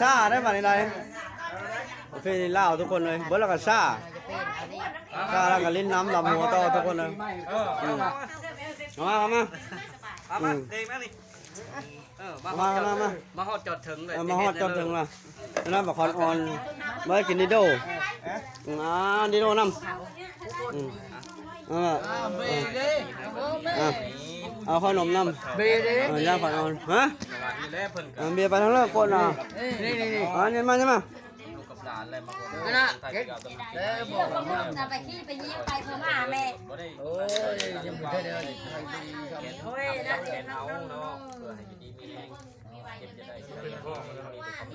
ຊາໄດ້ບາດນີ້ໄດ໋ ປະເພນີລາວທຸກຄົນເອີຍ ເບິດແລ້ວກໍຊາ ຊາແລ້ວກໍຫຼິ້ນນ້ຳດຳຫົວຕໍ່ທຸກຄົນເອີຍ ເອີ ເອົາມາ ເອົາມາ ເອົາມາ ເອີ ມາຮອດຈອດເຖິງ ມາຮອດຈອດເຖິງເລີຍ ເອີ ມາຮອດຈອດເຖິງລະ ນັ້ນບັກຄອນອ່ອນ ມາກິນດີໂດ ອ່າ ດີໂດນຳ ອືມ ເອີ ເບເດ້ ອ່າ ເອົາຂະໜົມນຳ ເບເດ້ ເອີ ຢ່າຝັນເອົາ ຮະ ເອີ ເບໄປທາງເລີກກ່ອນນະ ນີ້ໆໆ ອ່າ ນີ້ມາ ນີ້ມາ ຢູ່ກັບຫຼານແຫຼະ ມາຄົນ ນະ ເກັບ ເອີ ບອກ ໄປຂີ່ໄປຍິງໄປເພື່ອມາແມ່ ໂອ້ຍ ຍັງບໍ່ທັນໄດ້ ໂອ້ຍ ນະ ເຮັດເຮົາເນາະ ເພື່ອໃຫ້ຢູ່ດີມີແຮງ ເຈັບຈະໄດ້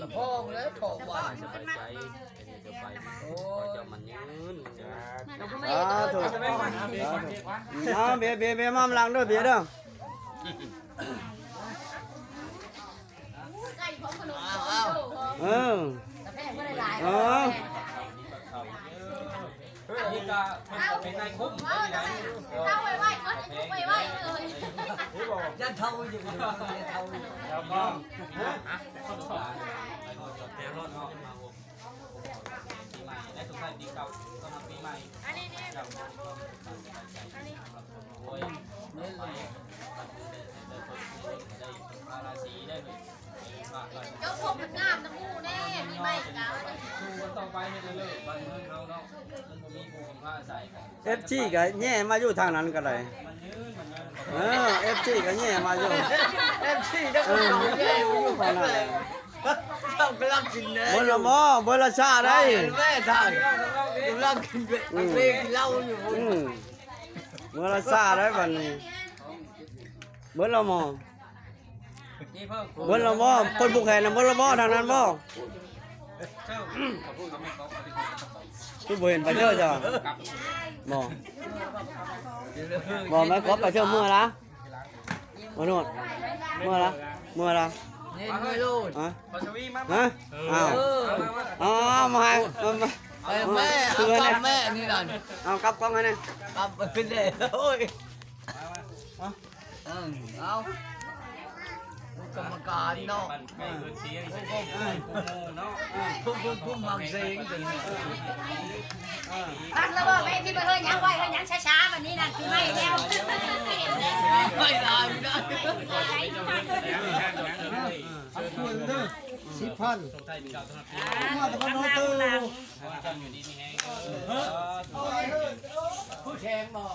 ລະພ້ອງແລ້ວ ເພາະວ່າ ສະບາຍໃຈ ເຮັດໃຫ້ເຈົ້າໄປ ໂອ້ຍ ຂໍເຈົ້າໝັ້ນຍືນ ສາທຸ ເນາະ ເບ ເບ ເບ ມາມາລ້າງເດີ ເບເດີ ເອີ ເອີ ນີ້ກະເປັນນາຍຄຸ້ມ ເອົາໄວໆ ເຂົາໃຫ້ໄວໆ ເອີ ຢ່າເຖົ້າຢູ່ ຢ່າເຖົ້າຢູ່ ແລ້ວກໍ ປີໃໝ່ ແລະ ສົ່ງທ້າຍປີເກົ່າ ຕ້ອນຮັບປີໃໝ່ ອັນນີ້ນີ້ ເຈົ້າ ອັນນີ້ ໂອ້ຍ ໄດ້ ໄດ້ ໄດ້ ໄດ້ ໄດ້ ໄດ້ ໄດ້ ເຈົ້າພວກມັນງາມນຳໝູ່ແດ່ ມີໄມ້ກະ ສູ້ກັນຕໍ່ໄປເຮັດເລີຍ ບ້ານເມືອງເຮົາເນາະ ມັນບໍ່ມີຜູ້ເພິ່ງພາອາໄສ ເອັຟຊີ ກໍແຍ່ມາຢູ່ທາງນັ້ນກໍໄດ້ ມັນຍືນ ມັນຍືນ ເອີ ເອັຟຊີ ກໍແຍ່ມາຢູ່ ເອັຟຊີ ເຈົ້າກໍເຂົ້າແຍ່ຢູ່ ເອີ ຢູ່ ເຈົ້າກຳລັງກິນແນ່ ເບິດລະໝໍ ເບິດລະຊາໄດ໋ ແມ່ທ່ານ ກຳລັງກິນເບ ອືມ ເບກິນເຫຼົ້າຢູ່ພຸ້ນ ອືມ ເບິດລະຊາໄດ໋ບັດນີ້ ເບິດລະໝໍ ເບິດລະບໍ່? ຄົນຜູກແຂນນະ ເບິດລະບໍ່? ທາງນັ້ນບໍ່? ຄືບໍ່ເຫັນໄປເຊີຊະ? ບໍ່ ບໍ່ ແມ່ນກໍໄປເຊີເມືອລະ? ບໍ່ໂນດ ເມືອລະ? ເມືອລະ? ເງິນເມືອໂລດ ຮະ? ຮະ? ອ້າວ ເອີ ອ້າວ ມາໃຫ້ ມາ ມາ ເອີ ແມ່ ເອົາຕາມແມ່ນີ້ນັ້ນ ເອົາກັບກ້ອງໃຫ້ແນ່ ກັບຂຶ້ນເດ້ ໂອ້ຍ ເອີ ເອົາ ກຳມະການເນາະ ຜູ້ ຜູ້ ຜູ້ມັກເສັງ ຟັງແລ້ວບໍ່ແມ່ ທີ່ບໍ່ເຮີຍຫຍັງໄວ້ ເຮີຍຫຍັງຊ້າໆ ບັດນີ້ນັ້ນ ຄືໄມ້ແລ້ວ ໄມ້ລາຍ ສິບພັນ ມາແຕ່ບ້ານໂນນເຕີ ຜູ້ແຂງບໍ່?